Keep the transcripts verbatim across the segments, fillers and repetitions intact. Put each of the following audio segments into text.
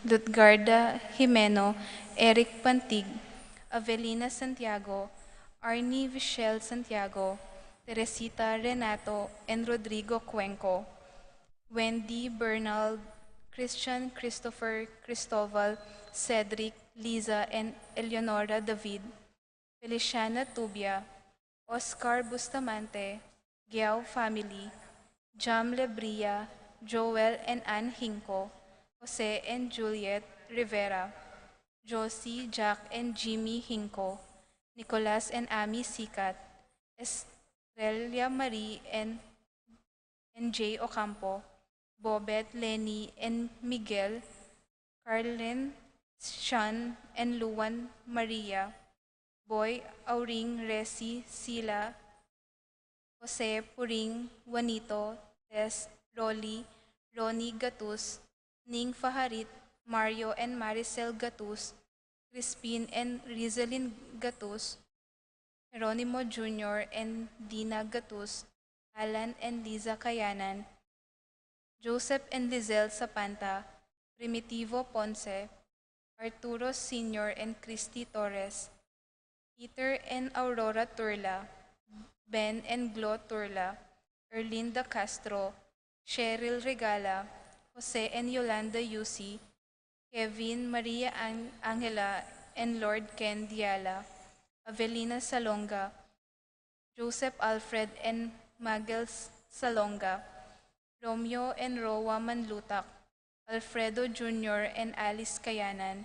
Lutgarda Jimeno, Eric Pantig, Avelina Santiago, Arnie Vichelle Santiago, Teresita Renato, and Rodrigo Cuenco, Wendy Bernal, Christian Christopher Cristobal, Cedric, Liza, and Eleonora David, Feliciana Tubia, Oscar Bustamante, Giao family, Jam Lebria, Joel and Ann Hinco, Jose and Juliet Rivera, Josie, Jack and Jimmy Hinco, Nicolas and Amy Sicat, Estrella Marie and, and Jay Ocampo, Bobet, Lenny and Miguel, Carlin, Sean and Luan Maria, Boy, Auring, Resi, Sila, Jose, Puring, Juanito, Tess, Rolly, Ronnie Gatus, Ning Faharit, Mario and Maricel Gatus, Crispin and Rizalin Gatus, Jeronimo Junior and Dina Gatus, Alan and Liza Kayanan, Joseph and Lizelle Sapanta, Primitivo Ponce, Arturo Senior and Christy Torres, Peter and Aurora Turla, Ben and Glo Turla, Erlinda Castro, Cheryl Regala, Jose and Yolanda Yusi, Kevin, Maria An-, Angela, and Lord Ken Diala, Avelina Salonga, Joseph Alfred and Magel S-, Salonga, Romeo and Roa Manlutak, Alfredo Junior and Alice Kayanan,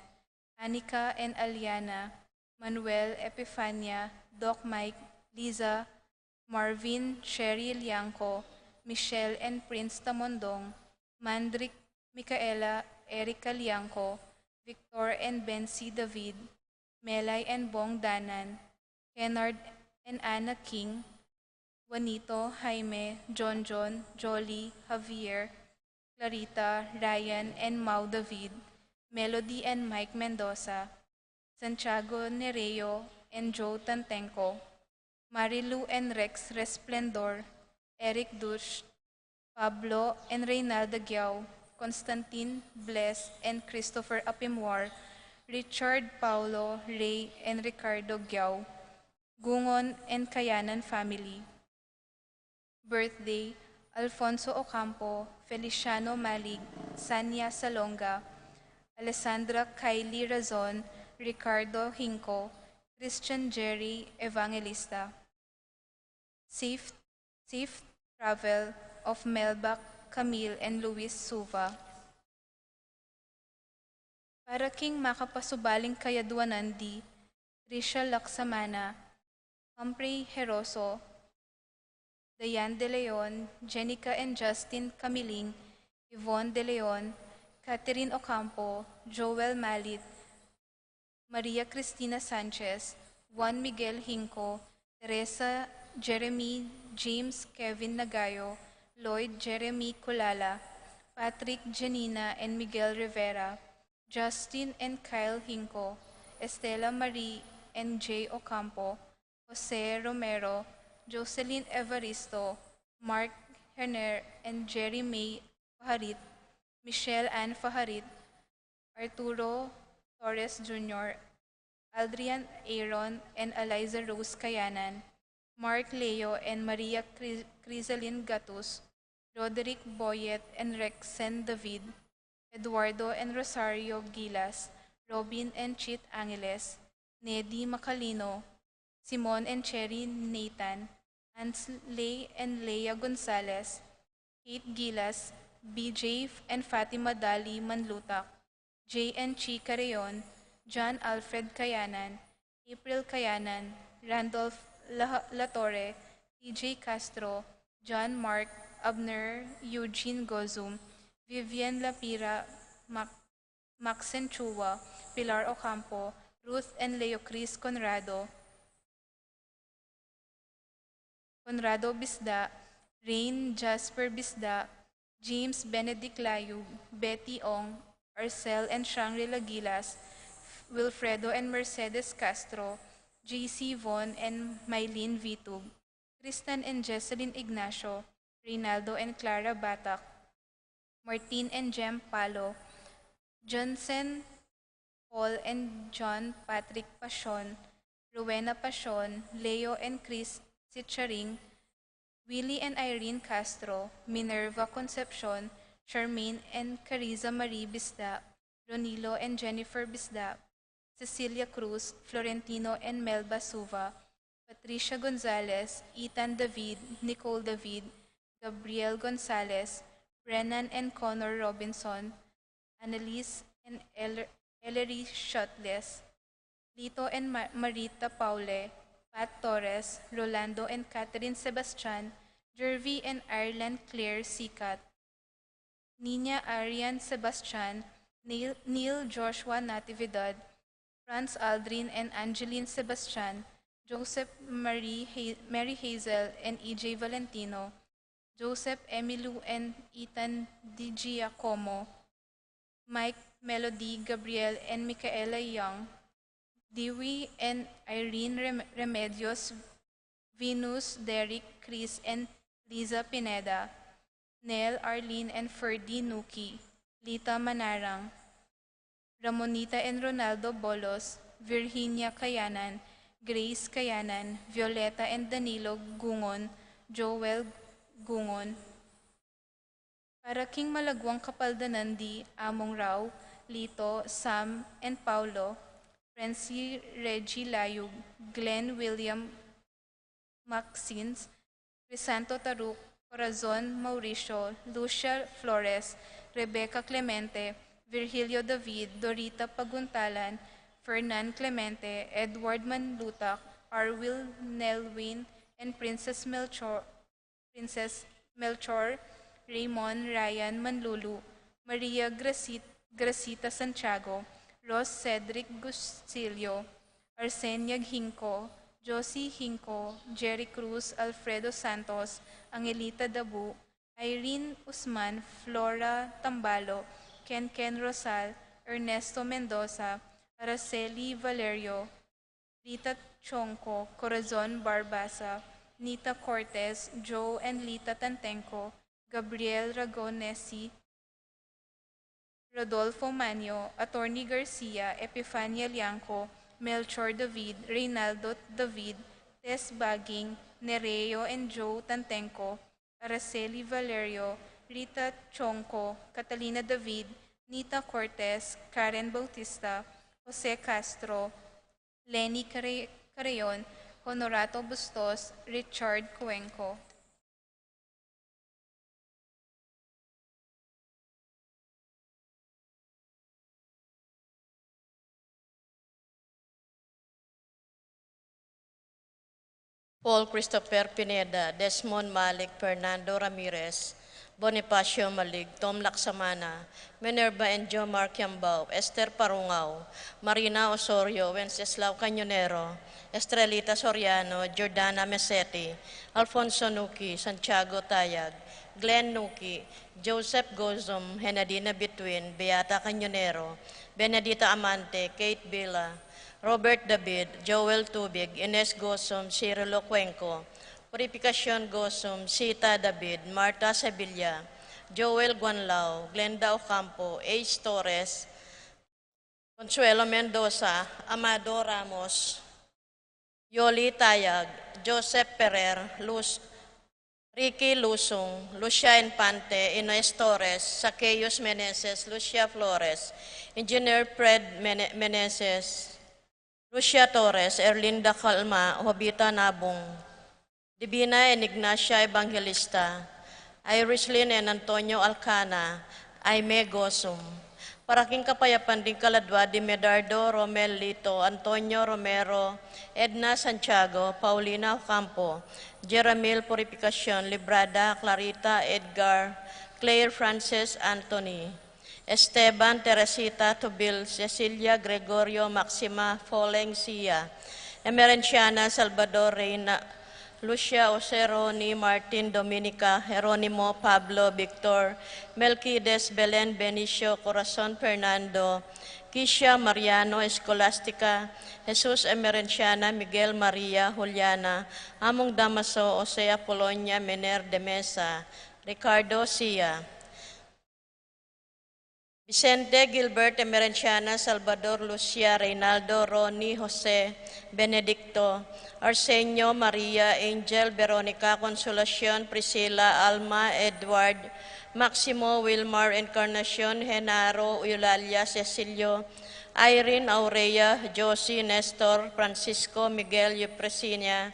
Anika and Aliana, Manuel, Epifania, Doc Mike, Liza, Marvin, Sherry Liangco, Michelle and Prince Tamondong, Mandrick, Micaela, Erica Liangco, Victor and Bency David, Melay and Bong Danan, Kennard and Anna King, Juanito, Jaime, Jonjon, Jolly, Javier, Clarita, Ryan and Mau David, Melody and Mike Mendoza, Santiago Nereo and Joe Tantenco, Marilu and Rex Resplendor, Eric Dush, Pablo and Reynalda Giao, Constantine, Bless and Christopher Apimwar, Richard, Paulo, Ray and Ricardo Giao, Gungon and Kayanan family. Birthday, Alfonso Ocampo, Feliciano Malig, Sanya Salonga, Alessandra Kylie Razon, Ricardo Hinco, Christian Jerry Evangelista. Safe, safe travel of Melbac Camille and Luis Suva. Para king makapasubaling kayadwanan di Trisha Laksamana, Humphrey Heroso, Dayan De Leon, Jenica and Justin Camiling, Yvonne De Leon, Catherine Ocampo, Joel Malit, Maria Cristina Sanchez, Juan Miguel Hinco, Teresa Jeremy, James Kevin Nagayo, Lloyd Jeremy Culala, Patrick Janina and Miguel Rivera, Justin and Kyle Hinco, Estela Marie and Jay Ocampo, Jose Romero, Jocelyn Evaristo, Mark Herner and Jerry May Faharit, Michelle Ann Faharit, Arturo Torres Junior, Aldrian Aaron and Eliza Rose Kayanan, Mark Leo and Maria Cri-, Crisalin Gatus, Roderick Boyet and Rexen David, Eduardo and Rosario Gilas, Robin and Chit Angeles, Nedi Macalino, Simon and Cherry Nathan, Ansley and Leia Gonzalez, Kate Gilas, B J and Fatima Dali Manlutak, J and Chi Carreon, John Alfred Kayanan, April Kayanan, Randolph La-, Latorre, T J Castro, John Mark, Abner, Eugene Gozum, Vivian Lapira, Mac-, Maxen Chua, Pilar Ocampo, Ruth and Leo Chris Conrado, Conrado Bisda, Rain Jasper Bisda, James Benedict Layug, Betty Ong, Arcel and Shangri-La Gilas, Wilfredo and Mercedes Castro, J C Von and Mylene Vitug, Tristan and Jesselyn Ignacio, Reynaldo and Clara Batak, Martin and Jem Palo, Johnson, Paul and John Patrick Pasion, Rowena Pasion, Leo and Chris Sicharing, Willie and Irene Castro, Minerva Concepcion, Charmaine and Cariza Marie Bisda, Ronilo and Jennifer Bisda, Cecilia Cruz, Florentino and Melba Suva, Patricia Gonzalez, Ethan David, Nicole David, Gabriel Gonzalez, Brennan and Connor Robinson, Annalise and El- Ellery Shotles, Lito and Ma- Marita Paule, Pat Torres, Rolando and Catherine Sebastian, Jervy and Ireland Claire Sikat, Nina Arian Sebastian, Neil, Neil Joshua Natividad, Franz Aldrin and Angeline Sebastian, Joseph Marie Ha- Mary Hazel and E J Valentino, Joseph Emilu and Ethan Di Giacomo, Mike, Melody, Gabriel and Michaela Young, Dewey and Irene Rem- Remedios, Venus, Derek, Chris and Liza Pineda, Nel, Arlene and Ferdy Nuki, Lita Manarang, Ramonita and Ronaldo Bolos, Virginia Kayanan, Grace Kayanan, Violeta and Danilo Gungon, Joel Gungon. Para king malaguang kapaldanan di Among Rau, Lito, Sam and Paulo, Francie Reggie Layug, Glenn William Maxins, Crisanto Taruk, Corazon Mauricio, Lucia Flores, Rebecca Clemente, Virgilio David, Dorita Paguntalan, Fernan Clemente, Edward Manlutak, Arwil Nelwin, and Princess Melchor, Princess Melchor, Raymond Ryan Manlulu, Maria Graci- Gracita Santiago, Ross Cedric Gustilio, Arsenia Hinco, Josie Hinco, Jerry Cruz, Alfredo Santos, Angelita Dabu, Irene Usman, Flora Tambalo, Ken Ken Rosal, Ernesto Mendoza, Araceli Valerio, Rita Chonco, Corazon Barbaza, Nita Cortez, Joe and Lita Tantenco, Gabriel Ragonesi, Rodolfo Manio, Attorney Garcia, Epifania Liangco, Melchor David, Reynaldo David, Tess Baging, Nereo and Joe Tantenco, Araceli Valerio, Rita Chonco, Catalina David, Nita Cortez, Karen Bautista, Jose Castro, Lenny Care- Carreon, Honorato Bustos, Richard Cuenco. Paul Christopher Pineda, Desmond Malik, Fernando Ramirez, Bonifacio Malig, Tom Laksamana, Minerva and Jomar Kiambao, Esther Parungao, Marina Osorio, Wenceslao Cañonero, Estrelita Soriano, Jordana Meseti, Alfonso Nuki, Santiago Tayag, Glenn Nuki, Joseph Gozum, Henadina Bituin, Beata Cañonero, Benedita Amante, Kate Villa, Robert David, Joel Tubig, Ines Gozum, Cirilo Cuenco, Purificacion Gozum, Sita David, Marta Sevilla, Joel Guanlao, Glenda Ocampo, Ace Torres, Consuelo Mendoza, Amado Ramos, Yoli Tayag, Joseph Ferrer, Luz, Ricky Lusung, Lucia Infante, Ines Torres, Zacchaeus Meneses, Lucia Flores, Engineer Fred Mene- Meneses, Lucia Torres, Erlinda Calma, Jovita Nabung, Divina and Ignacia Evangelista, Irislin and Antonio Alcana, Aime Gozum. Para king kapayapan ding kaladwa di Medardo Romel Lito, Antonio Romero, Edna Santiago, Paulina Ocampo, Jeramil Purificacion, Librada Clarita Edgar, Claire Frances Anthony, Esteban, Teresita Tubil, Cecilia, Gregorio, Maxima, Foleng Sia, Emerenciana, Salvador, Reina, Lucia, Jose, Ronnie, Martin, Dominica, Jeronimo, Pablo, Victor, Melquides, Belen, Benicio, Corazon, Fernando, Kisha, Mariano, Escolastica, Jesus, Emerenciana, Miguel, Maria, Juliana, Among Damaso, Jose, Apolonia, Mener de Mesa, Ricardo Sia. Vicente, Gilbert, Emerenciana, Salvador, Lucia, Reynaldo, Ronnie, Jose, Benedicto, Arsenio, Maria, Angel, Veronica, Consolacion, Priscilla, Alma, Edward, Maximo, Wilmar, Encarnacion, Genaro, Eulalia, Cecilio, Irene, Aurea, Josie, Nestor, Francisco, Miguel, Eupresinia,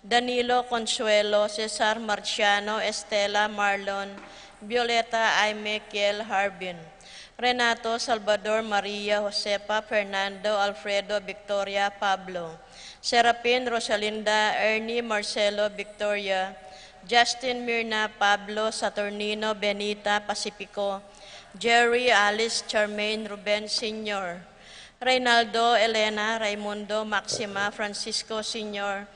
Danilo, Consuelo, Cesar, Marciano, Estela, Marlon, Violeta, Aime, Kiel, Harbin, Renato, Salvador, Maria, Josefa, Fernando, Alfredo, Victoria, Pablo, Serapin, Rosalinda, Ernie, Marcelo, Victoria, Justin, Mirna, Pablo, Saturnino, Benita, Pacifico, Jerry, Alice, Charmaine, Ruben, Senior, Reynaldo, Elena, Raimundo, Maxima, Francisco, Senior,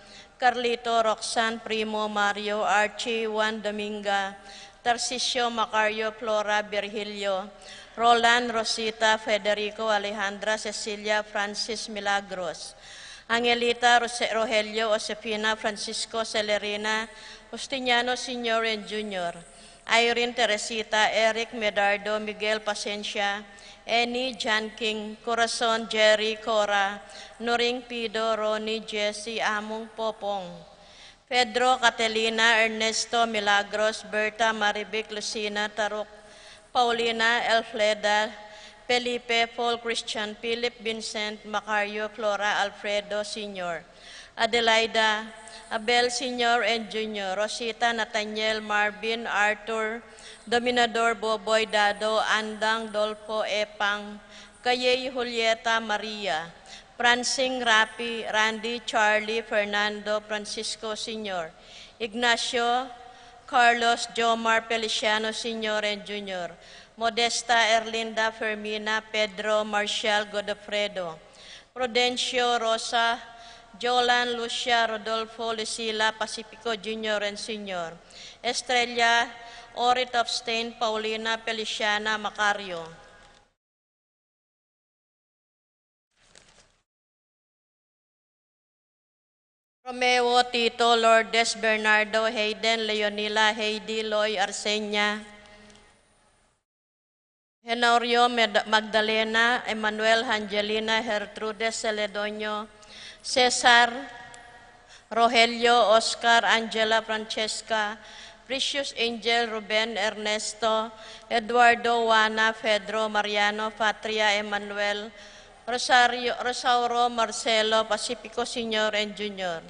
Carlito, Roxanne, Primo, Mario, Archie, Juan, Dominga, Tarcisio, Macario, Flora, Virgilio, Roland, Rosita, Federico, Alejandra, Cecilia, Francis, Milagros, Angelita, Rose-, Rogelio, Josefina, Francisco, Celerina, Justiniano, Senior and Junior, Irene, Teresita, Eric, Medardo, Miguel, Pasencia, Annie, John King, Corazon, Jerry, Cora, Noring, Pido, Ronnie, Jesse, Among, Popong, Pedro, Catalina, Ernesto, Milagros, Berta, Marivic, Lucina, Taruk, Paulina, Elfreda, Felipe, Paul, Christian, Philip, Vincent, Macario, Flora, Alfredo, Senior, Adelaida, Abel, Senior and Junior, Rosita, Nathaniel, Marvin, Arthur, Dominador, Boboy, Dado, Andang, Dolfo, Epang, Kayay, Julieta, Maria, Pransing, Rapi, Randy, Charlie, Fernando, Francisco, Senior, Ignacio, Carlos, Jomar, Feliciano, Senior and Junior, Modesta, Erlinda, Fermina, Pedro, Marcial, Godofredo, Prudencio, Rosa, Jolan, Lucia, Rodolfo, Lucila, Pacifico, Junior and Senior, Estrella, Orit of Stain, Paulina, Feliciana, Macario, Romeo, Tito, Lourdes, Bernardo, Hayden, Leonila, Heidi, Loy, Arsenia, Henorio, Med-, Magdalena, Emmanuel, Angelina, Gertrude, Celedonio, Cesar, Rogelio, Oscar, Angela, Francesca, Precious, Angel, Ruben, Ernesto, Eduardo, Juana, Pedro, Mariano, Patria, Emmanuel, Rosario, Rosauro, Marcelo, Pacifico, Senior and Junior,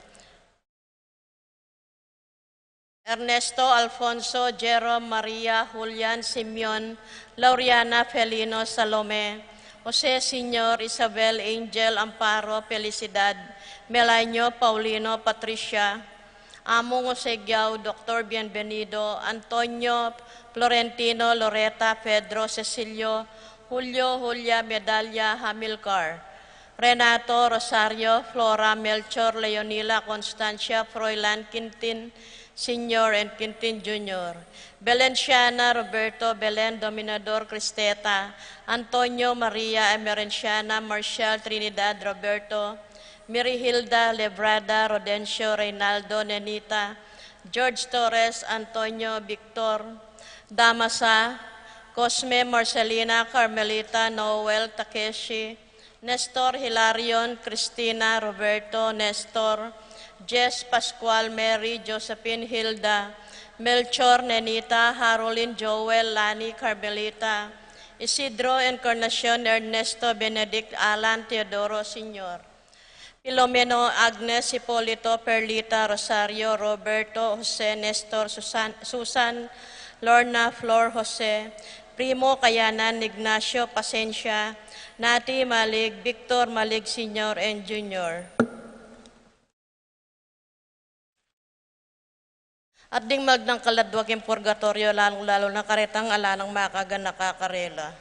Ernesto, Alfonso, Jerome, Maria, Julian, Simeon, Lauriana, Felino, Salome, Jose, Senior, Isabel, Angel, Amparo, Felicidad, Melanio, Paulino, Patricia, Among, Jose Giao, Doctor Bienvenido, Antonio, Florentino, Loreta, Pedro, Cecilio, Julio, Julia, Medalia, Hamilcar, Renato, Rosario, Flora, Melchor, Leonila, Constancia, Froilan, Quintin, Senior and Quintin Junior, Belenciana, Roberto, Belen, Dominador, Cristeta, Antonio, Maria, Emerenciana, Marcial, Trinidad, Roberto, Mirihilda, Lebrada, Rodencio, Reynaldo, Nenita, George Torres, Antonio, Victor, Damasa, Cosme, Marcelina, Carmelita, Noel, Takeshi, Nestor, Hilarion, Cristina, Roberto, Nestor, Jess, Pascual, Mary, Josephine, Hilda, Melchor, Nenita, Harolin, Joel, Lani, Carmelita, Isidro, Encarnacion, Ernesto, Benedict, Alan, Teodoro, Senior, Filomeno, Agnes, Hipolito, Perlita, Rosario, Roberto, Jose, Nestor, Susan, Susan, Lorna, Flor, Jose, Primo, Kayanan, Ignacio, Pasencia, Nati, Malig, Victor, Malig, Senior and Junior. At ding magdang kaladwa king purgatoryo, lalung-lalu na karetang ala nang makaganaka karela.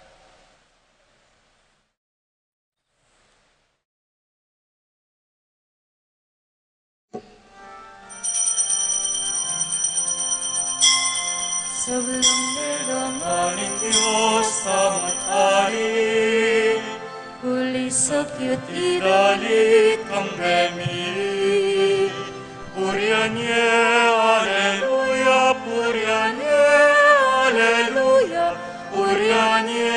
Sablung ne danganing Dios tamat ari, uli sa kiyut idalik ang bemi. Purian ye, aleluya, purian ye, aleluya, purian ye,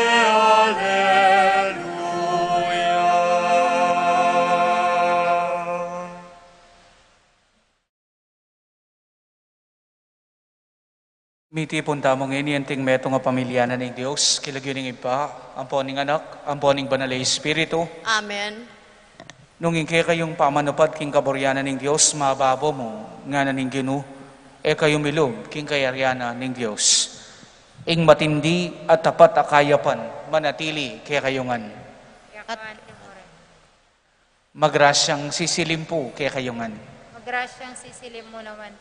Mitipun tamu ngeni anting metung a pamilya na ning Dios, king lagyu ning Ibpa, ampo ning Anak, ampo ning Banal a Espiritu. Amen. Nung ing kekayung pamanupad king kaburian na ning Dios, mababo mu, ngana ning Ginu, e kayu milub king kayarian na ning Dios. Ing matindi at tapat a kayapan, manatili kekayu ngan. At Magrasyang sisilim pu kekayu ngan. Magrasyang sisilim mu naman.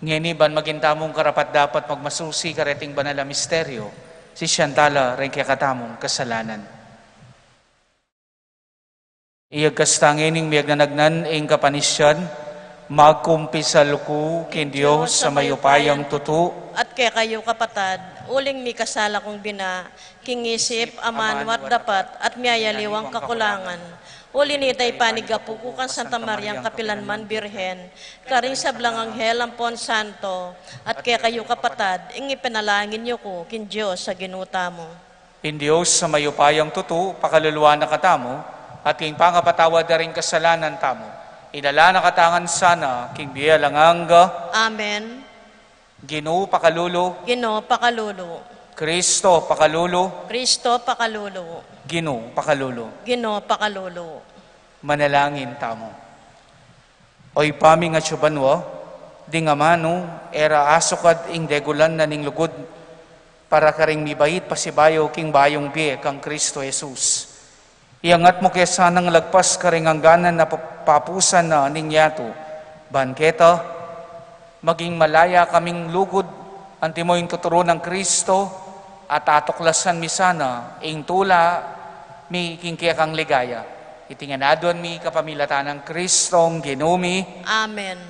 Ngeni ban maging tamung karapat-dapat magmasusi kareting banal a misteryo, sisian tala ring kekatamung kasalanan. Iyagkas ta ngening miyagnanagnan ing kapanisian, magkumpisal ku king Dios a mayupayang tutu. At kekayu kapatad, uling mikasala kung bina, king isip, amanu at dapat, at miyayaliwang kakulangan. Uli nita ipanigapu ku kang Santa Mariang kapilanman Birhen, karing sablang anghel ampon santo, at kekayu kapatad, ing ipanalangin yu ku king Dios a Ginu tamu. Ing Dios a mayupayang tutu, pakaluluan na katamu, at king pangapatawad da ring kasalanan tamu, idala na katamu ngan sana king bie alang angga. Amen. Ginu, pakalulu. Ginu, pakalulu. Kristo, pakalulu. Kristo, pakalulu. Ginu, pakalulu. Ginu, pakalulu. Manalangin tamu. O Ibpa mi, atsu ka banua, ding amanu, e ra asukad ing degulan na ning lugud, para karing mibait pasibayu king bayung bie kang Kristo Jesus. Iyangat mu ke sanang lagpas karing angganan a pa-, papusan na ning yatu. Ban keta, maging malaya kaming lugud, antimo ing tuturu nang Kristo, at atuklasan mi sana ing tula mi king kekang ligaya. Iti ngan aduan mi kapamilatan nang Kristong Ginu mi. Amen.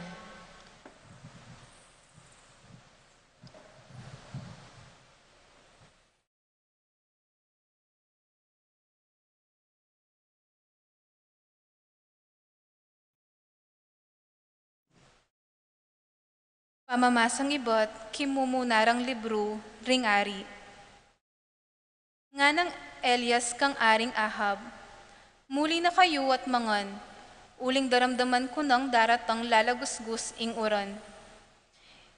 Pamamasang ibat king mumuna rang libru ring Ari. Nganang Elias kang Aring Ahab, "Muli na kayu at mangan, uling daramdaman ku nang daratang lalagusgus ing uran."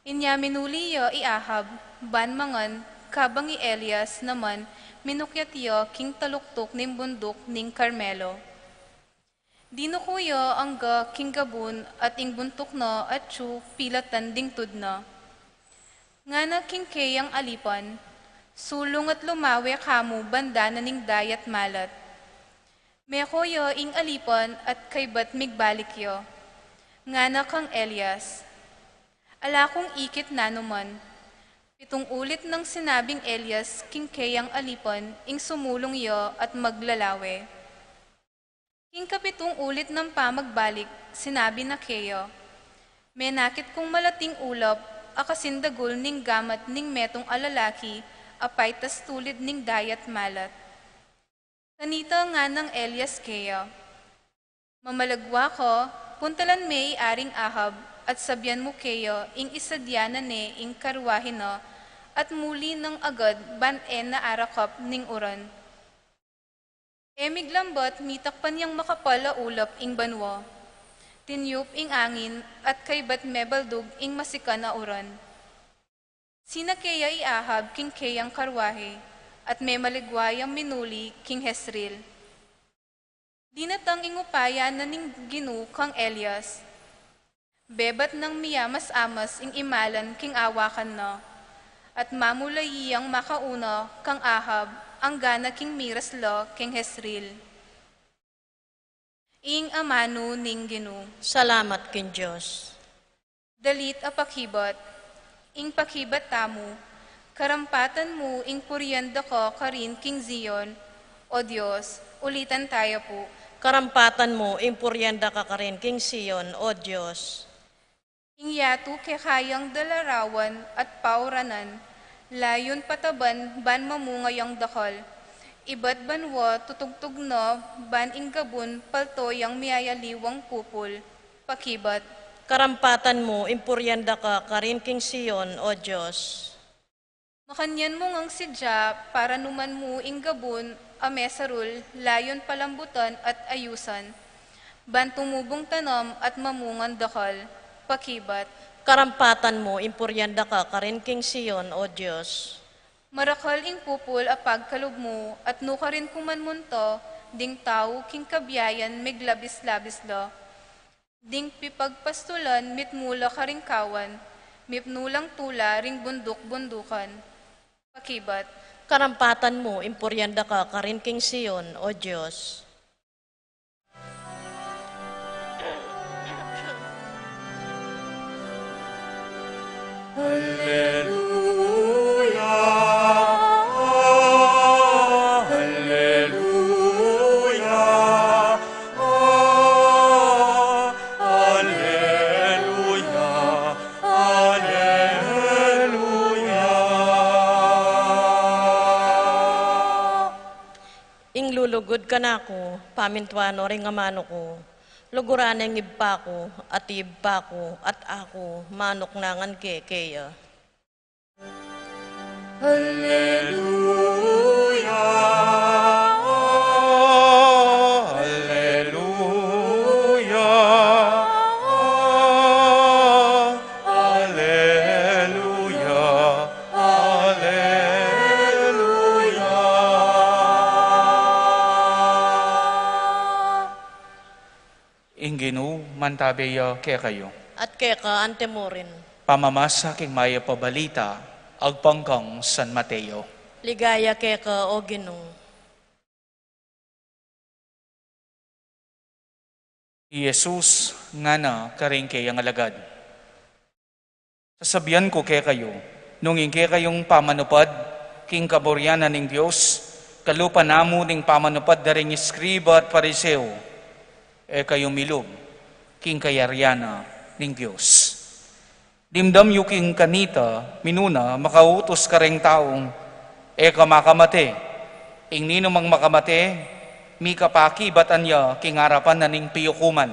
Inya minuli ya i Ahab ban mangan, kabang i Elias naman minukyat ya king taluktuk ning bunduk ning Carmelo. Dinuku ya angga king gabun at ing buntuk na atyu pilatan ding tud na. Ngana king keyang alipan, "Sulung at lumawe kamu banda na ning dayat malat." Meko ya ing alipan at kaybat migbalik ya. Ngana kang Elias, "Ala kung ikit nanuman." Pitung ulit nang sinabing Elias king keyang alipan ing sumulung ya at maglalawe. King kapitung ulit nang pamagbalik, sinabi na keya, "Menakit kung malating ulap a kasindagul ning gamat ning metung a lalaki a paitas tulid ning dayat malat." Kanita nganang Elias keya, "Mamalagwa ka, puntalan me i Aring Ahab at sabian mu keya ing isadia na ne ing karwahe na at muli nang agad ban e na arakap ning uran." E miglambat, mitakpan yang makapal a ulap ing banua. Tinyup ing angin at kaybat mebaldug ing masikan a uran. Sinake ya i Ahab king keyang karwahe at memaligwa yang minuli king Jezreel. Dinatang ing upaya na ning Ginu kang Elias. Bebat nang miyamas-amas ing imalan king awakan na, at mamulayi yang makauna kang Ahab anggana king miras la king Jezreel. Ing amanu ning Ginu. Salamat king Dios. Dalit a pakibat. Ing pakibat tamu, karampatan mu ing purian da ka karin king Zion, O Dios, ulitan taya pu. Karampatan mu ing purian da ka karin king Zion, O Dios. Ing yatu kekayang dalarawan at pauranan, layun pataban ban mamunga yang dakal. Ibat banua tutugtug na ban ing gabun palto yang miyayaliwang pupul. Pakibat. Karampatan mu ing purian da ka karin king Zion, O Dios. Makanyan mu ngang sidya paranuman mu ing gabun a mesarul layun palambutan at ayusan, ban tumubung tanam at mamungan dakal. Pakibat. Karampatan mu, impurian da ka karin king Sion, O Dios. Marakal ing pupul a pagkalub mu, at nukarin ku man munta ding tau king kabiayan miglabis-labis la. Ding pipagpastulan mitmu la karing kawan, mipnu lang tula ring bunduk-bundukan. Pakibat. Karampatan mu, impurian da ka karin king Sion, O Dios. Alleluia, alleluia, alleluia, alleluia. Ing lulugud kanaku, pamintuan no ring amanu ku, luguran ne ing ibpa ku, at ibpa ku, at aku, manuknangan ke keya. Alleluia, alleluia, alleluia, alleluia. Ing Ginu mantabe ya kekayu. At keka antimurin. Pamamasa king mayap a balita agpang kang San Mateo. Ligaya keka, O Ginu. I Jesus ngana karing keyang alagad, sasabian ku kekayu, nung ing kekayung pamanupad king kaburian na ning Dios, kalupa na mu ning pamanupad da ring eskriba at Pariseo, e kayu milub king kayarian na ning Dios. Dimdam yu king kanita, minuna, makautus kareng taung e ka makamate. Ing ninumang makamate, mikapakibatan ya king arapan na ning piukuman.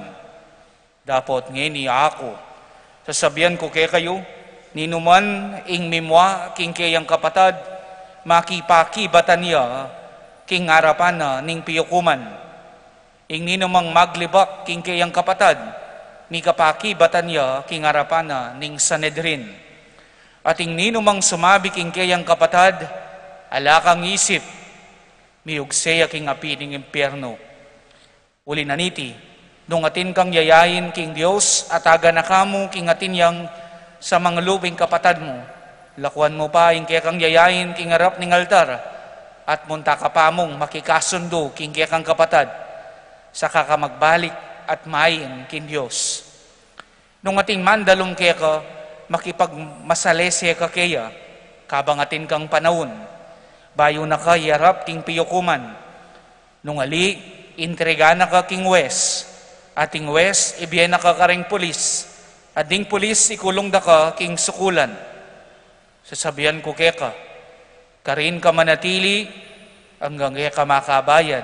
Dapot ngeni aku, sasabian ku kekayu, ninuman ing mimua king keyang kapatad, makipakibatan ya king arapan na ning piukuman. Ing ninumang maglibak king keyang kapatad, mikapakibatan ya king arapan na ning Sanedrin. At ing ninumang sumabi king keyang kapatad, ala kang isip, miugse ya king api ning impiernu. Uli na niti, nung atin kang yayain king Dios, at agana ka mu king atin yang sa manglubing kapatad mu, lakuan mu pa ing kekang yayain king arap ning altar, at munta ka pa mung makikasundu king kekang kapatad, saka ka magbalik at main king Dios. Nung atin mandalum keka, makipagmasalese ka keya, kabang atin kang panaun, bayu na ka iarap king piukuman. Nung ali, intriga na ka king wes, at ing wes, ibie na ka karing pulis, at ding pulis, ikulung da ka king sukulan. Sasabian ku keka, karin ka manatili anggang e ka makabayad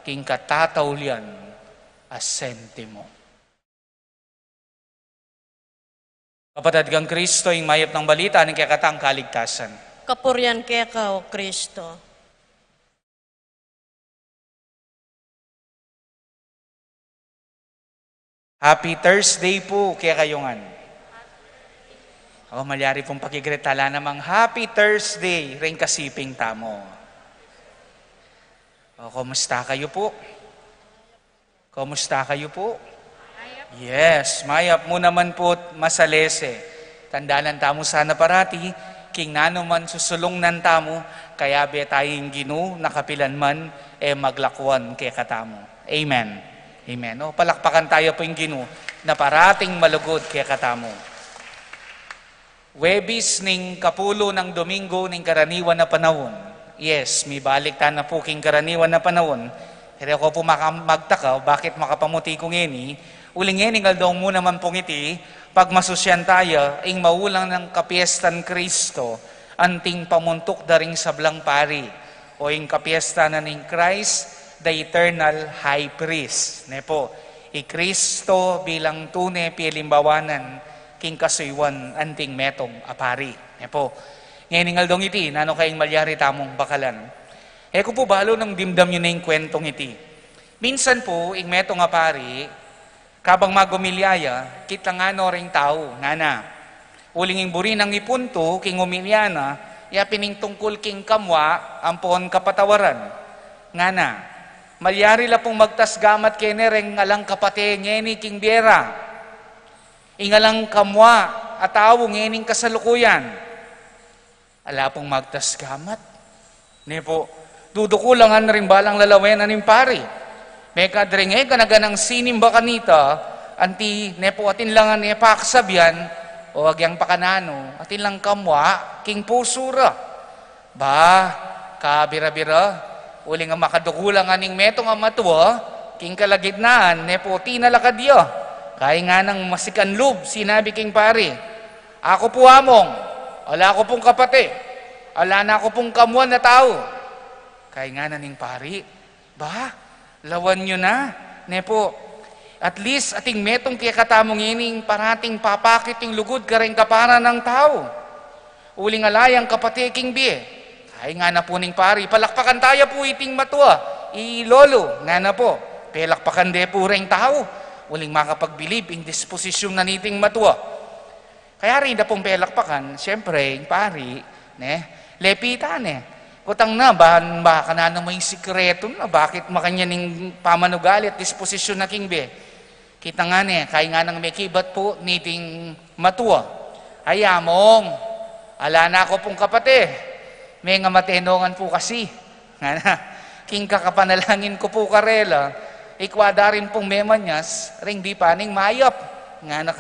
king katataulian a sentimo. Kapatad kang Kristo, ing mayap nang balita ning kekatang kaligtasan. Kapurian keka, O Kristo. Happy Thursday pu kekayu ngan. O, malyari pung pakigreet tala namang Happy Thursday ring kasiping tamu. O, kumusta kayu pu? Kumusta kayu pu? Yes, mayap mu naman pu't masalese. Tandanan tamu sana parati, king nanu man susulungnan tamu, kayabe taya ing Ginu, na kapilan man, e maglakuan kekatamu. Amen. Amen. O, palakpakan taya pu ing Ginu, na parating malugud kekatamu. Huwebes ning kapulu nang Domingo ning karaniwan a panaun. Yes, mibalik tana pu king karaniwan a panaun. Pero ko pu maka-, magtaka, bakit makapamuti ku ngeni? Uling ngening aldo mu naman pung iti, pagmasusyan taya ing maulang nang kapiestan Kristo, anting pamuntuk da ring sablang pari, o ing kapiestan na ning Christ, the eternal high priest. Ne pu, i Kristo bilang tune pielimbawanan king kasuyuan anting metung a pari. Ne pu. Ngening aldong iti, nanu kaya ing malyari tamung bakalan? E ku pu balu nung dimdam yu na ing kwentong iti. Minsan pu, ing metung a pari, kabang magumilya ya, kitang ngana ring tau, ngana, Uling ing buri nang ipuntu king umiliana, ya pin ing tungkul king kamua ampon kapatawaran. Ngana, malyari la pung magtas gamat kene reng alang kapate ngeni king bie ra, ing alang kamua a tau ngening kasalukuyan. Ala pung magtas gamat. Ne pu, dudukulangan ring balang lalawen na ning pari. Mekad ring e gana-ganang sinimba kanita, anti ne pu atin la ngan e pakasabyan, o agyang pakananu, atin lang kamua king pusu ra. Ba, kabira-bira, uling a makadukulang ning metung a matua king kalagitnaan, ne pu tinalakad ya. Kay nganang masikan lub, sinabi king pari, "Aku pu, Among, ala ku pung kapate, ala na ku pung kamuan a tau." Kay ngana ning pari, "Ba, lawan yu na, ne pu. At least, ating metung kekatamu ngening parating papakit ing lugud kareng kapara nang tau. Uling ala yang kapate king bie." Ay, ngana pu ning pari, "Palakpakan taya pu iting matua, i lolo," ngana pu. Pelakpakan de pu reng tau, uling makapagbilib ing disposisyun na niting matua. Kaya rin da pung pelakpakan, siyempre, ing pari, ne, lepitan ne. Kutang na, ba, ba, kananu mu ing sikretu na, bakit makanyan ing pamanugali at disposisyun na king bie? Kita ngana, kay nganang mekibat pu niting matua, "Ay, Among, ala na ku pung kapate, mengamate no ngan pu kasi." Ngana, "King kakapanalangin ku pu karela, ikwa da rin pung memanyas reng bipa ning mayap." Ngana,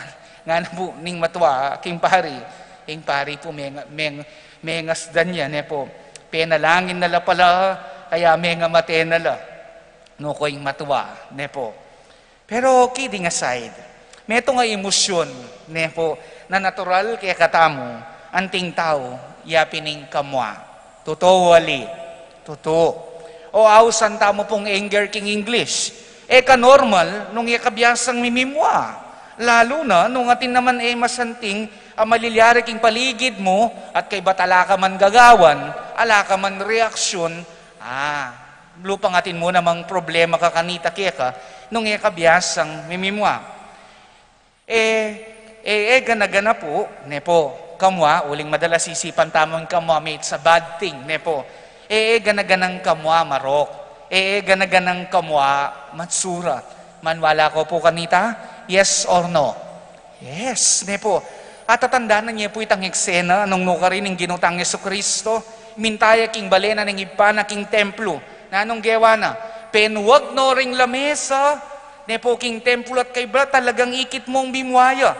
ngana pu ning matua king pari. Ing pari pu menga-, meng-, mengasdan ya, ne pu. Penalangin na la pala, kaya mengamate na la. Nuku ing matua, ne pu. Pero kidding aside, metung a emosyun, ne pu, na natural kekatamu, anting tau, ya pin ing kamua. Tutu, ali? Tutu. O ausan tamu pung anger king English. E ka normal nung e ka biasang mimimua. Lalu na nung atin naman e masanting a malilyari king paligid mu at kaybat ala ka man gagawan, ala ka man reaksyun, ah, lupang atin mu namang problema ka kanita keka nung e ka biasang mimimua. E, e, e gana-gana pu, ne pu, kamua, uling madalas isipan tamu ing kamua, it's a bad thing, ne pu. E, e gana-ganang kamua marok. E, e gana-ganang kamua matsura. Maniwala ko pu kanita, yes or no? Yes, ne pu. Atatandanan ye pu itang eksena nung nukarin ing Ginu tang Jesucristo, minta ya king bale na ning Ibpa na king templo. Nanung gewa na? Penuag no ring lamesa, ne pu, king templo at kaybat talagang ikit mung bimua ya.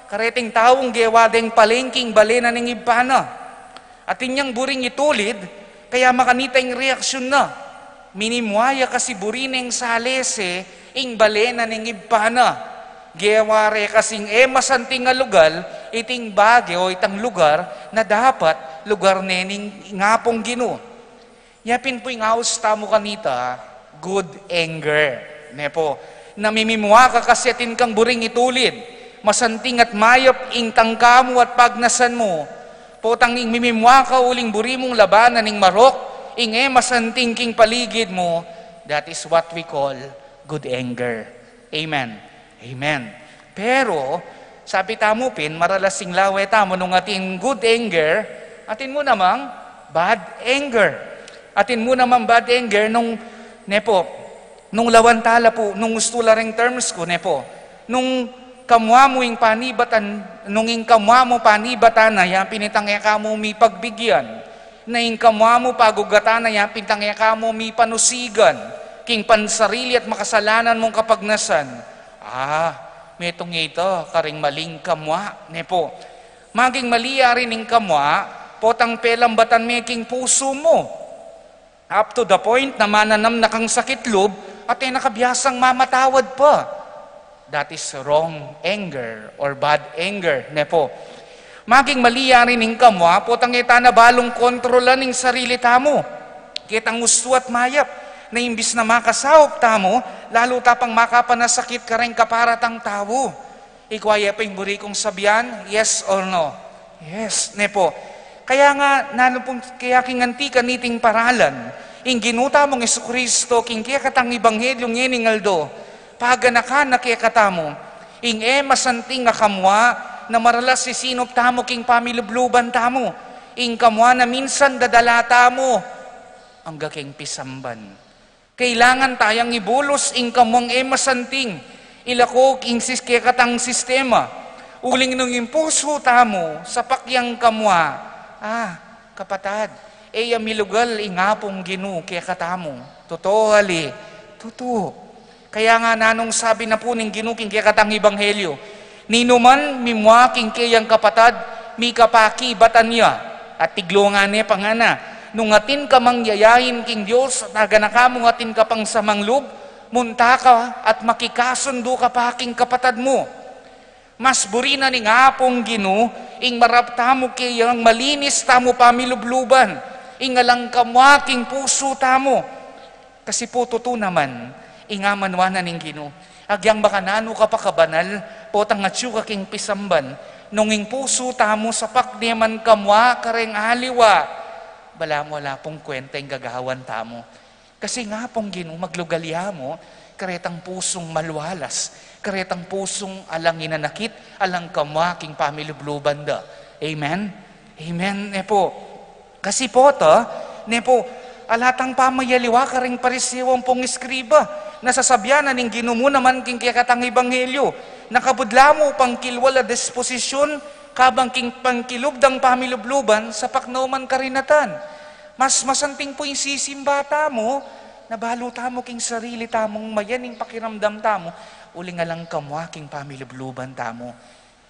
Kareting taung gewa deng palengking bale na ning Ibpa na. Atin yang buring itulid, kaya makanita ing reaksyun na. Minimua ya kasi buri neng salese ing bale na ning Ibpa na. Gewa re kasing e masanting a lugal iting bage o itang lugar na dapat lugar ne ning Apung Ginu. Ya pin pu ing aus tamu kanita, good anger. Ne pu, namimimua ka kasi atin kang buring itulid, masanting at mayap ing tangka mu at pagnasan mu. Potang ing mimimua ka uling buri mung labanan ing marok, ing e masanting king paligid mu, that is what we call good anger. Amen. Amen. Pero, sabi tamu pin, maralas ing lawe tamu nung atin good anger, atin mu namang bad anger. Atin mu namang bad anger nung, ne pu, nung lawan tala pu, nung ustu la ring terms ku, ne pu. Nung kamua mu ing panibatan, nung ing kamua mu panibatan na, ya pin itang e ka mu mipagbigyan. Na ing kamua mu pagugatan na, ya pin itang e ka mu mipanusigan king pansarili at makasalanan mung kapagnasan. Ah, metung ita karing maling kamua, ne pu. Maging mali ya rin ing kamua, potang pelambatan me king pusu mu. Up to the point na mananam na kang sakit lub at e na ka biasang mamatawad pa. That is wrong anger or bad anger, ne pu. Maging mali ya rin ing kamua, potang e ta na balung kontrolan ing sarili tamu. Ketang ustu at mayap, na imbis na makasaup tamu, lalu ta pang makapanasakit kareng kapara tang tau. Ikwa ye pa ing buri kung sabian, yes or no? Yes, ne pu. Kaya nga, nanu pung kaya king anti kaniting paralan, ing Ginu tamung Jesucristo, king kekatang ebanghelyu ngening aldo, paganakan na kekatamu ing e masanting a kamua na maralas sisinup tamu king pamilubluban tamu, ing kamua na minsan dadala tamu angga king pisamban. Kailangan tayang ibulus ing kamuang e masanting, ilako king sis-, kekatang sistema. Uling nung ing pusu tamu sapak yang kamua, ah, kapatad, e ya milugal ing Apung Ginu kekatamu. Tutu, ali? Tutu. Kaya nga nanung sabi na pu ning Ginu king kekatang ebanghelyo, "Ninuman mimua king keyang kapatad, mikapakibatan ya." At tiglungan ne pa ngana, "Nung atin ka mang yayain king Dios, at aganaka mung atin ka pang samanglub, munta ka at makikasundu ka pa king kapatad mu." Mas buri na ning Apung Ginu ing marap tamu keyang malinis tamu pamilubluban, ing alang kamua king pusu tamu. Kasi pu tutu naman, ing amanuan na ning Ginu, agyang makananu ka pa kabanal, potang atyu ka king pisamban, nung ing pusu tamu sapak ne man kamua kareng aliwa, balamu ala pung kwenta ing gagawan tamu. Kasi ing Apung Ginu maglugal ya mu karetang pusung malualas, karetang pusung alang inanakit, alang kamua king pamilubluban da. Amen? Amen, ne pu. Kasi pu ta, ne pu, ala tang pamayaliwa kareng Pariseo ampong eskriba. Nasasabian na ning Ginu mu naman king kekatang ebanghelyo, nakabudla mu pang kilwal a disposisyun, kabang king pangkilub dang pamilubluban, sapak no man karinatan. Mas masanting pu ing sisimba tamu, na balu tamu king sarili tamung mayan ing pakiramdam tamu, uling alang kamua king pamilubluban tamu.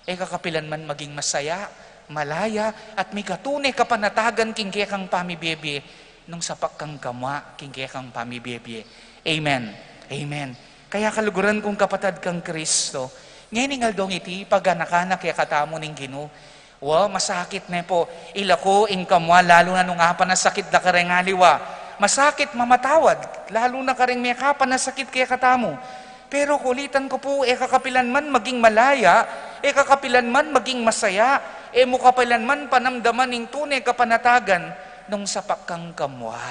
E ka kapilan man maging masaya, malaya, at mikatune kapanatagan king kekang pamibie-bie, nung sapak kang kamua king kekang pamibie-bie. Amen. Amen. Kaya kaluguran kung kapatad kang Kristo, ngening aldong iti, paganakanak ya katamu ning Ginu. Wa, masakit ne pu ilako ing kamua, lalu na nung apanasakit da kareng aliwa. Masakit mamatawad, lalu na kareng mekapanasakit kekatamu. Pero kulitan ku pu, e ka kapilan man maging malaya, e ka kapilan man maging masaya, e mu kapilan man panamdaman ing tune kapanatagan nung sapak kang kamua.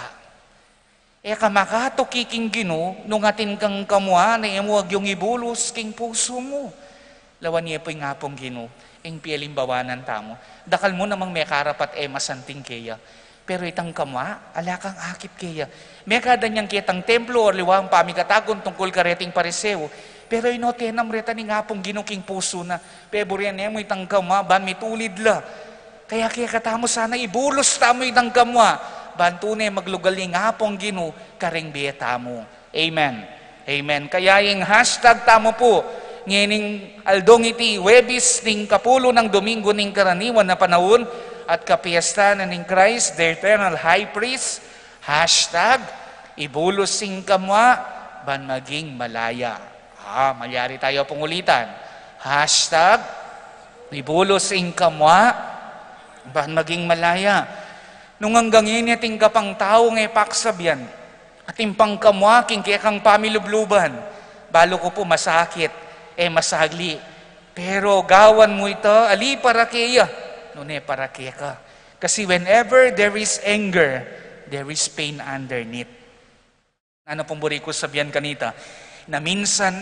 E ka makatuki king Ginu nung atin kang kamua na e mu agyung ibulus king pusu mu. Lawan ye pu ing Apung Ginu ing pialimbawanan tamu. Dakal mu namang mekarapat e masanting keya. Pero itang kamua, ala kang akit keya. Mekada niyang ketang templo, aliwa ing pamikatagun tungkul kareting Pariseo. Pero ino tenam reta ning Apung Ginu king pusu na? Peburian ne mu itang kamua ban mitulid la. Kaya kekatamu sana ibulus tamu itang kamua ban tune maglugal ing Apung Ginu kareng bie tamu. Amen. Amen. Kaya ing hashtag tamu pu ngening aldong iti, Huwebes ning kapulu nang Dominggu ning Karaniwan a Panaun at kapiestan na ning Christ, the Eternal High Priest, hashtag ibulus ing kamua ban maging malaya. Ah, malyari tayu pung ulitan. Hashtag ibulus ing kamua ban maging malaya. Nung anggang ini atin ka pang taung e paksabian, atin pang kamua king kekang pamilubluban, balu ku pu masakit, e masagli. Pero gawan mu ita, ali para keya, nune para keka. Kasi whenever there is anger, there is pain underneath. Nanu pung buri ku sabian kanita, na minsan,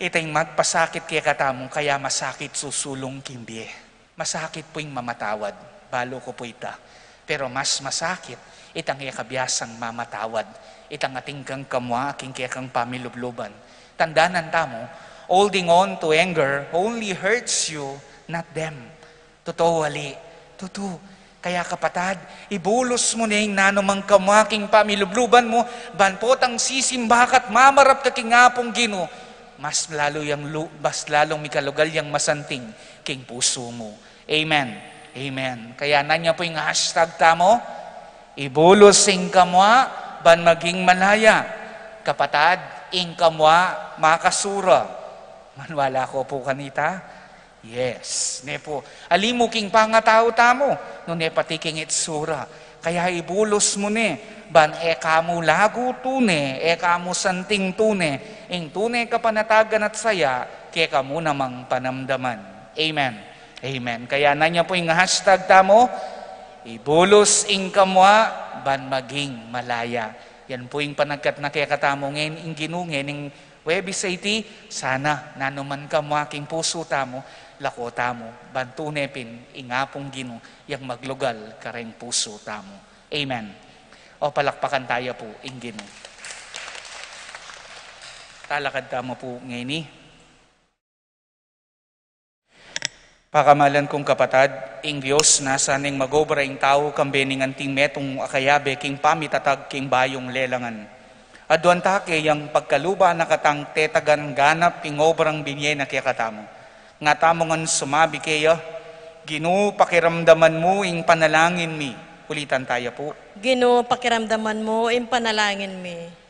ita ing magpasakit kekatamu, kaya masakit susulung king bie. Masakit pu ing mamatawad, balu ku pu ita. Pero mas masakit itang e ka biasang mamatawad, itang atin kang kamua king kekang pamilubluban. Tandanan tamu, holding on to anger only hurts you, not them. Tutu, ali? Tutu. Kaya kapatad, ibulus mu ne ing nanumang kamua king pamilubluban mu, ban potang sisimba ka't mamarap ka king Apung Ginu, mas lalu yang lu-, mas lalung mikalugal yang masanting king pusu mu. Amen. Amen. Kaya nanu pu ing hashtag tamu, ibulus ing kamua ban maging malaya. Kapatad, ing kamua makasura. Maniwala ko pu kanita. Yes, ne pu. Ali mu king pangatau tamu, nune pati king itsura. Kaya ibulus mu ne, ban e ka mu lagu tune, e ka mu santing tune, ing tune kapanatagan at saya, keka mu namang panamdaman. Amen. Amen. Kaya nanu pu ing hashtag tamu, ibulus ing kamua, ban maging malaya. Yan pu ing panagkat na kekatamu ngening Ginu, ngening Huwebes a iti, sana, nanuman kamua king pusu tamu, lako tamu, ban tune pin ing Apung Ginu yang maglugal kareng pusu tamu. Amen. O, palakpakan taya pu ing Ginu. Talakad tamu pu ngeni. Pakamalan kung kapatad, ing Dios na sanang mag-obra ing tau kambe ning anting metung a kayabe king pamitatag king bayung lelangan. Aduan ta keyang pagkaluban na katang tetagan ganap ing obrang binie na kekatamu. Nga tamu ngan sumabi keya, Ginu, pakiramdaman mu ing panalangin mi. Ulitan taya pu. Ginu, pakiramdaman mu ing panalangin mi.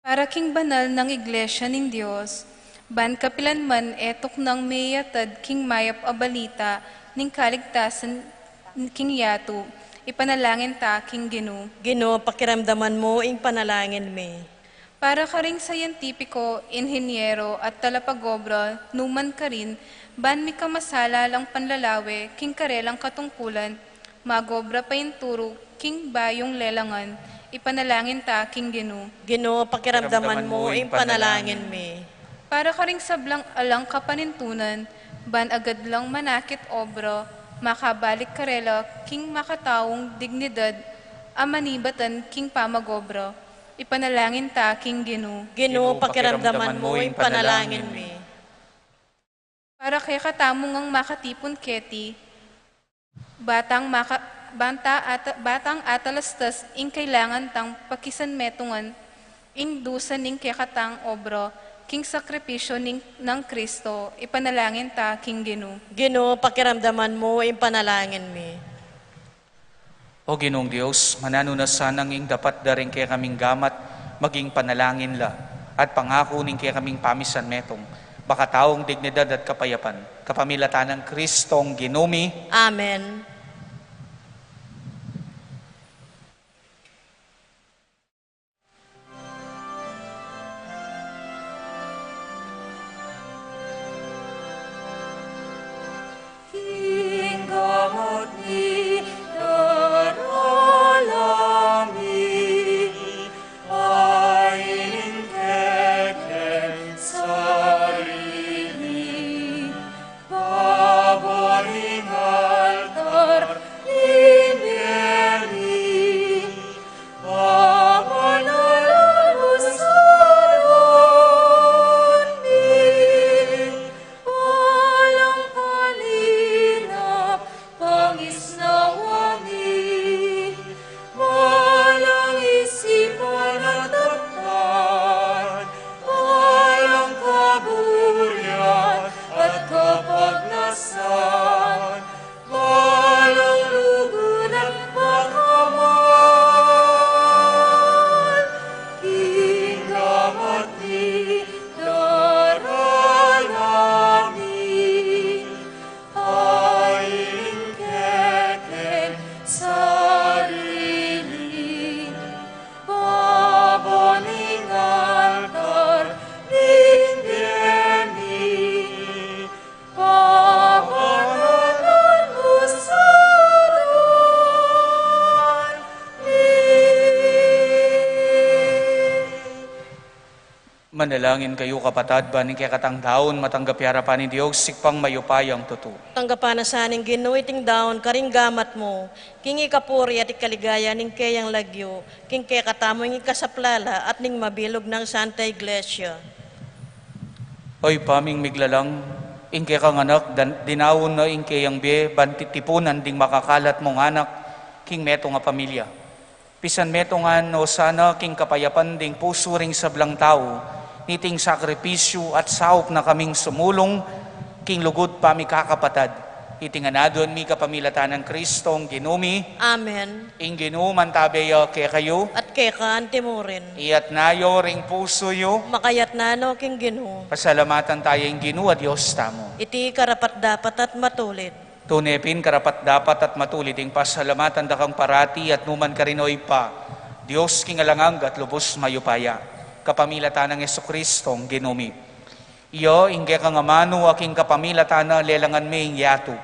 Para king banal nang Iglesia ning Dios, ban kapilan man e tuknang meyatad king mayap a balita ning kaligtasan king yatu, ipanalangin ta king Ginu. Ginu, pakiramdaman mu ing panalangin mi. Para karing scientifico, inhinyero, at talapagobra, numan karin, ban mikamasala lang panlalawe king karelang katungkulan, magobra painturu king bayung lelangan, ipanalangin ta king Ginu. Ginu, pakiramdaman mu ing panalangin mi. Para karing sablang alang kapanintunan, ban agad lang manakit obra, makabalik karela king makataung dignidad a manibatan king pamagobra, ipanalangin ta king Ginu. Ginu, pakiramdaman mu ing panalangin mi. Para kekatamu ngang makatipun keti, batang maka-, banta ata-, batang atalastas ing kailangan tang pakisanmetungan ing dusa ning kekatang obra king sakripisyo ning, nang Kristo, ipanalangin ta king Ginu. Ginu, pakiramdaman mu ing panalangin mi. O Ginung Dios, mananu na sanang ing dapat da ring kekaming gamat maging panalangin la, at pangaku ning kekaming pamisanmetung, makataung dignidad at kapayapan, kapamilatan nang Kristong Ginu mi. Amen. Pangisnawa mi, balang isipan at taktan, balang kaburian at kapagnasan, balang lugud at pakamal, king gamat mi darala mi. Ain kekeng sarili, babo ning altar ning bie mi, pamanalan mu sa Tuhan mi. Manalangin kayu, kapatad, ban ing kekatang daun matanggap ya arapan ning Dios, Ibpang mayupayang tutu. Tanggapan na sa ning Ginu iting daun karing gamat mu, king ikapuri at ikaligaya ning keyang lagyu, king kekatamung ikasaplala at ning mabilug nang Santa Iglesia. O Ibpa ming miglalang, ing kekang anak dan-, dinaun na ing keyang bie ban titipunan ding makakalat mung anak king metung a pamilya. Pisanmetungan no sana king kapayapan ding pusu ring sablang tau, niting sakripisyu at saup na kaming sumulung king lugud pamikakapatad. Iti ngan aduan mi kapamilatan nang Kristong Ginu mi. Amen. Ing Ginu mantabe ya kekayu. At keka antimurin. Iyatna yu ring pusu yu. Makayatna no king Ginu. Pasalamatan taya ing Ginu a Dios tamu. Iti karapat-dapat at matulid. Tune pin karapat-dapat at matulid ing pasalamatan da kang parati at numan karin, o Ibpa, Dios king alang angga at lubus mayupaya, kapamilatan nang Jesukristong Ginu mi. Iya ing kekang amanu a king kapamilatan na lelangan me ing yatu.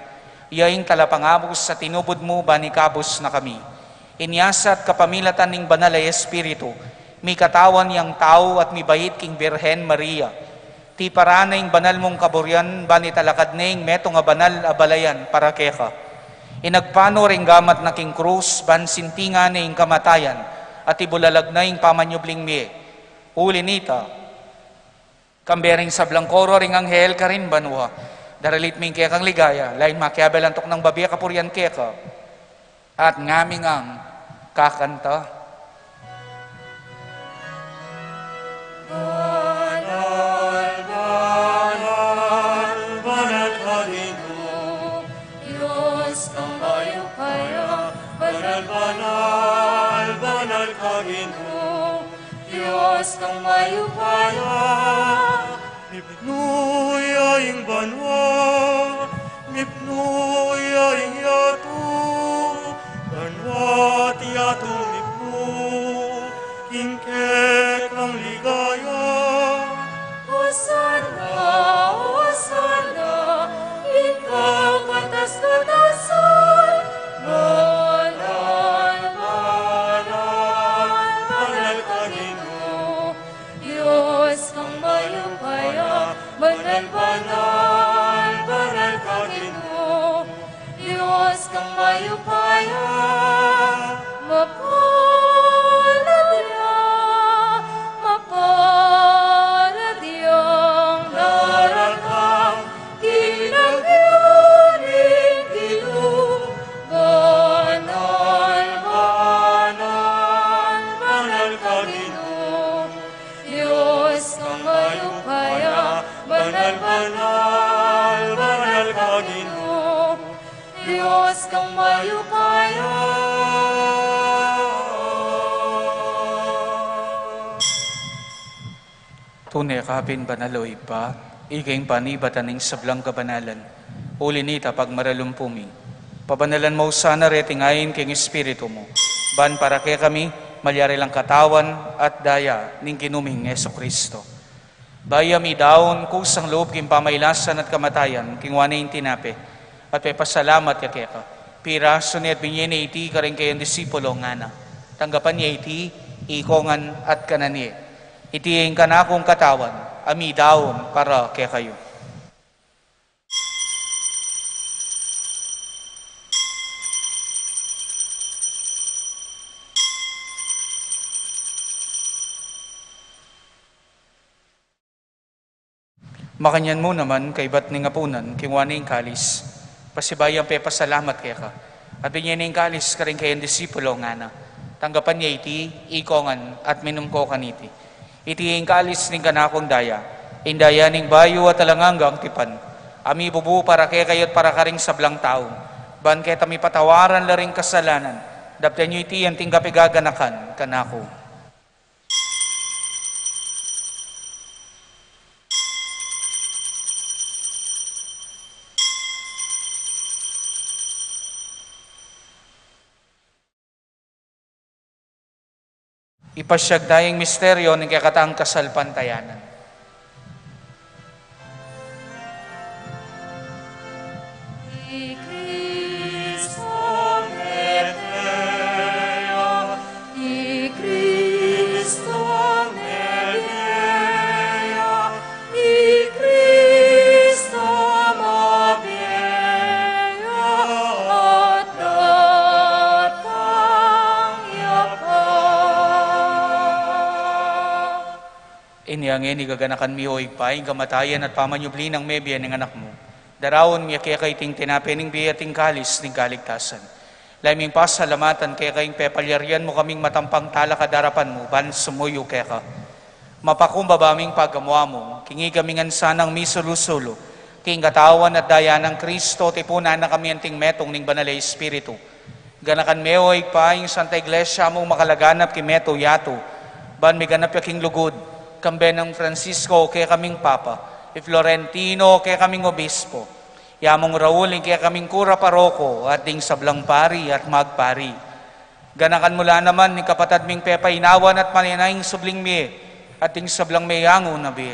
Iya ing talapangabus a tinubud mu ban ikabus na kami. Inya sa at kapamilatan ning Banal a Espiritu, Mikatawan yang tau at mibait king Birhen Maria. Tiparan ne ing banal mung kaburian, ban italakad ne ing metung a banal a balayan para keka. Inagpanu ring gamat na king krus, ban sintingan ne ing kamatayan, at ibulalag na ing pamanyubling mie. Uli nita, kambe ring sablang koro ring anghel karin banua, daralit mi ing kekang ligaya, lain makiabe lantok nang babie kapurian keka. At ngami ngang kakanta. Banal, banal, banal ka Ginu, Dios kang mayupaya. Banal, banal, banal ka Ginu, Dios kang mayupaya. Mipnu ya ing banua, mipnu ya ing yatu, banua't yatu mipnu king kekang ligaya. Hosanna, Hosanna, ing kakatas-katasan. Banal, banal, banal ka Ginu, Dios kang mayupaya. Banal, banal, banal ka Ginu, Dios kang mayupaya. Mapalad ya, mapalad yang daratang king lagyu ning Ginu. Banal, banal, banal ka Ginu, Dios kang mayupaya. Banal, banal, banal ka Ginu, Dios kang mayupaya. Tune ka pin banal, o Ibpa, ika ing panibatan ning sablang kabanalan. Uli nita, pagmaralumpu mi, pabanalan mu sana reting ain king Espiritu mu, ban para kekami malyari lang katawan at daya ning Ginu ming Jesucristo. Bayu mi daun kusang lub king pamailasan at kamatayan, kinua ne ing tinape, at pepasalamat ya keka, pirasu ne at binie ne iti karing kayang disipulo, ngana: Tanggapan ye iti, ikong ngan at kanan ye. Iti ing kanakung katawan, a midaun para kekayu. Makanyan mu naman, kaybat ning apunan, kinua ne ing kalis, pasibayu yang pepasalamat keka, at binie ne ing kalis karing kayang disipulo, ngana: Tanggapan ye iti, ikong ngan at minum ko kaniti. Iti ing kalis ning kanakung daya, ing daya ning bayu at alang anggang tipan, a mibubu para kekayu at para karing sablang tau, ban keta mipatawaran la ring kasalanan. Daptan yu iti anting kapaganakan kanaku. Ipasyag taya ing misteryo ning kekatang kasalpantayanan. I Cristo mete ya, i Cristo mete ya, i Cristo mabie ya, at datang ya pa. Inya ngeni gaganakan mi, o Ibpa, ing kamatayan at pamanyubli nang mebie ning Anak mu. Daraun mi keka iting tinape ning bie at ing kalis ning kaligtasan. Lalu ming pasalamatan keka ing pepalyarian mu kaming matampang talakad king arapan mu, ban sumuyu keka. Mapakumbaba ming pagamu-amu, king ikami ngan sanang misulu-sulu king katawan at daya nang Cristo, tipunan na kami anting metung ning Banal a Espiritu. Ganakan me, o Ibpa, ing Santa Iglesia mung makalaganap king meto yatu, ban miganap ya king lugud, kambe nang Francisco, kekaming Papa, i Florentino, kekaming Obispo, i Among Raul, ing kekaming Kura Paroko, at ding sablang pari at magpari. Ganakan mu la naman ing kapatad ming pepainawan at manenaya ing subling mie, at ding sablang meyangu na bie.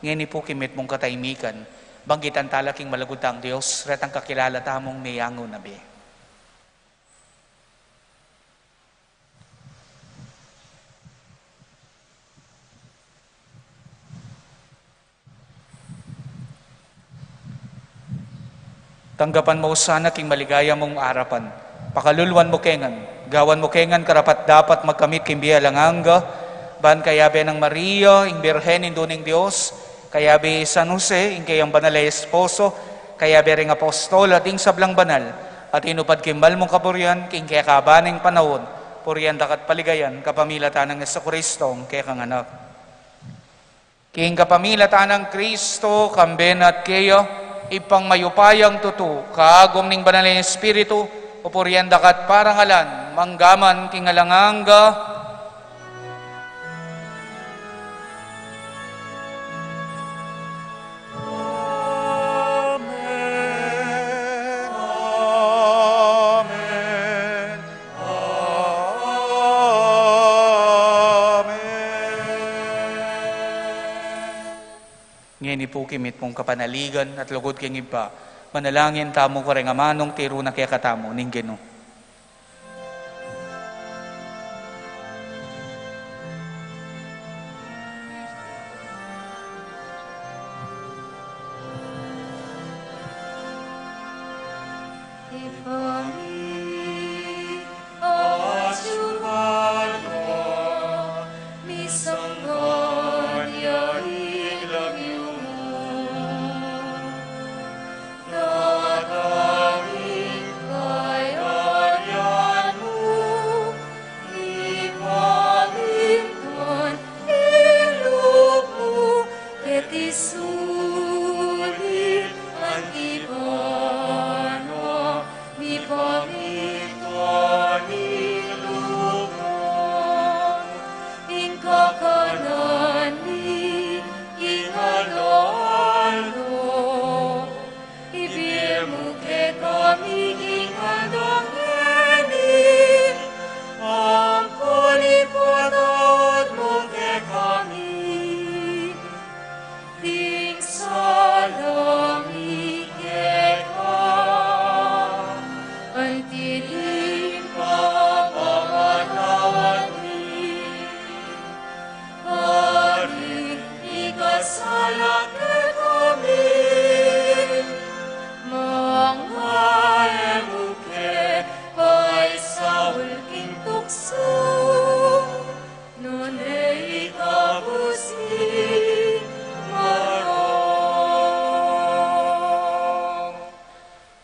Ngeni pu king mitmung katahimikan, banggitan tala king malugud tang Dios, retang kakilala tamung meyangu na bie. Tanggapan mu sana king maligaya mung arapan. Pakaluluan mu ke ngan. Gawan mu ke ngan karapat-dapat magkamit king bie alang angga, ban kayabe nang Maria, ing Birhen, Indu ning Dios, kayabe i San Jose, ing keyang banal a esposo, kayabe ring apostol at ing sablang banal a tinupad king mal mung kaburian king kekaban ning panaun, purian da ka at paligayan kapamilatan nang Jesucristo, ing kekang Anak. King kapamilatan nang Kristo, kambe na at keya, Ibpang mayupayang tutu, kaagum ning Banal a Espiritu, pupurian da ka at parangalan, mangga man king alang angga. Amen. Amen. Amen. Ngeni pu king mitmung kapanaligan at lugud king Ibpa, manalangin tamu kareng amanung tiru na kekatamu ning Ginu. Ibpa mi, atsu ka la, misamban ya ing lagyu mu, datang ing kayarian mu, mipamintuan ing lub mu keti sulip anti pa na, mipamintuan ing lub mu king kakanan mi king aldo-aldo. Ibie mu kekami king aldo ngeni, ampon ipatawad mu kekami ding sala mi keka, anti ing pamamatawad mi karing mikasala kekami, manga e mu ke paisaul king tuksu, nune ikabus ing marok.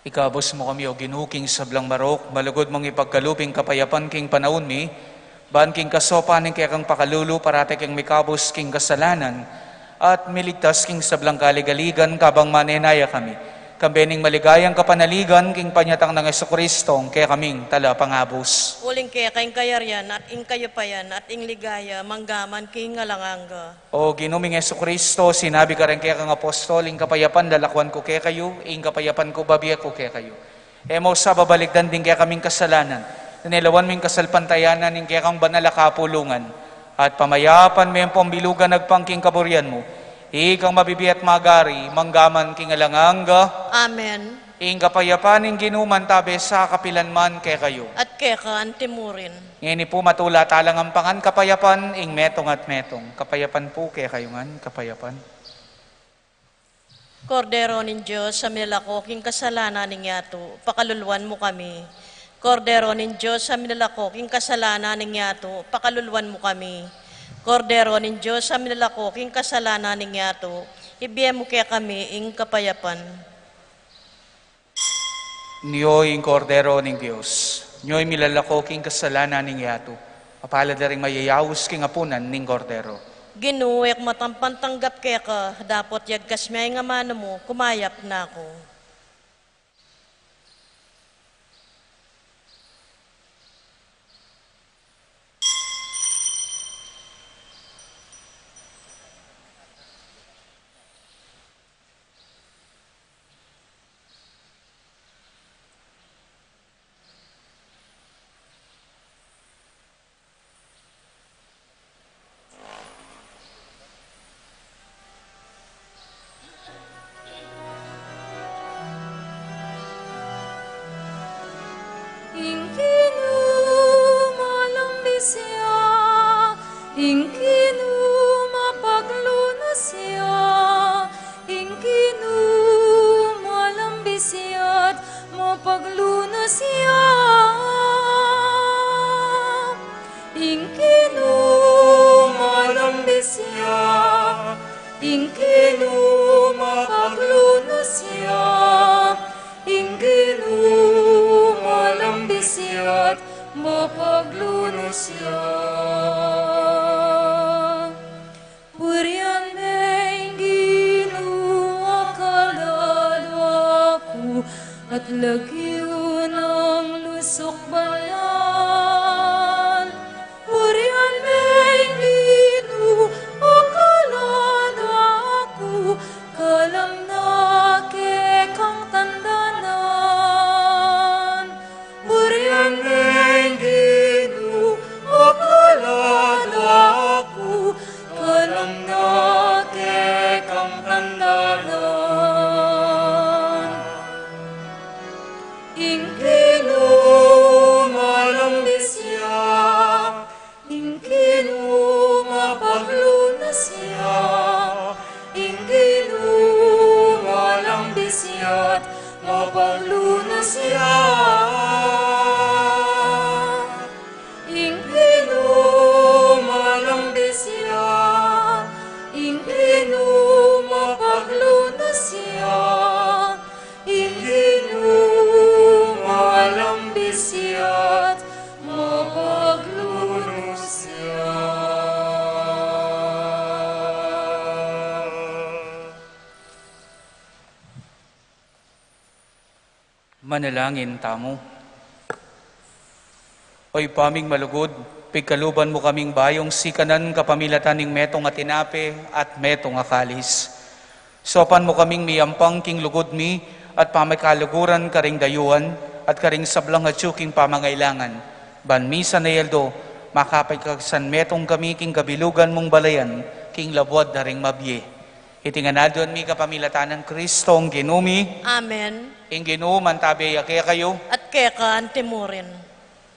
Ikabus mu kami, O Ginu, king sablang marok, malugud mung ipagkalub ing kapayapan king panaun mi, ban king kasaupan ning kekang pakalulu, parati keng mikabus king kasalanan, at miligtas king sablang kaligaligan, kabang manenaya kami kambe ning maligayang kapanaligan king panyatang nang Jesucristo, ing kekaming Talapangabus. Uling keka ing kayarian, at ing kayupayan, at ing ligaya, mangga man king alang angga. O Ginu ming Jesucristo, sinabi mu kareng kekang apostol, ing kapayapan lalakuan ku kekayu, ing kapayapan ku babie ku kekayu. E mu sa babalikdan ding kekaming kasalanan, nune lawan mu ing kasalpantayanan ning kekang banal a kapulungan, at pamayapan me ampon bilugan agpang king kaburian mu, ikang mabibie at magari, mangga man king alang angga. Amen. Ing kapayapan ning Ginu mantabe sa kapilan man kekayu. At keka antimurin. Ngeni pu matula talang ampangan kapayapan ing metung at metung. Kapayapan pu kekayu ngan, kapayapan. Kordero ning Dios, a minalako king kasalanan ning yatu, pakaluluan mu kami. Kordero ning Dios, a minalako king kasalanan ning yatu, pakaluluan mu kami. Kordero ning Dios, a minalako king kasalanan ning yatu, ibie mu kekami ing kapayapan. Nyo ing Kordero ning Dios, nyo ing milalako king kasalanan ning yatu. Mapalad la ring mayayaus king apunan ning Kordero. Ginu, e ku matampan tanggap keka, dapot yagkas me ing amanu mu, kumayap na ku. siya. Purian me ing Ginu a kaladwa ku, at lagyu nang lusuk banal. Purian me ing Ginu a kaladwa ku, kalam na kekang tandanan. Purian me ing Ginu a kaladwa ku, kalam na kekang tandanan. Ing Ginu malambis ya, ing Ginu mapaglunus ya, ing Ginu malambis ya't mapaglunus ya. Ing Ginu malambis ya, ing Ginu mapaglunus ya, ing Ginu malambis ya't mapaglunus ya. Manalangin tamu. O Ibpa ming malugud, pigkaluban mu kaming bayung sikanan kapamilatan ning metung a tinape at metung a kalis. Saupan mu kaming miyampang king lugud mi at pamikaluguran karing dayuan at karing sablang atyu king pamangailangan. Ban misan a aldo, makapagkagsan metung kami king kabilugan mung balayan king labuad da ring mabie. Iti ngan aduan mi kapamilatan nang Kristong Ginu mi. Amen. Ing Ginu mantabe ya kekayu. At keka antimurin.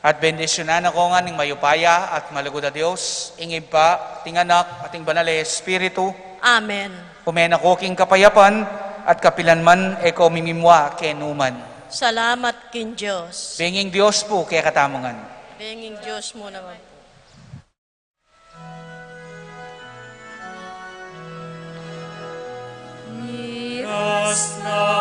At bendisyunan na ko ngan ning mayupaya at malugud a Dios, ing Ibpa, ing Anak, at ing Banal a Espiritu. Amen. Ume na ko king kapayapan, at kapilan man e ko mimimua kenu man. Salamat king Dios. Benging Dios pu kekatamu ngan. Benging Dios mu naman pu. Miras na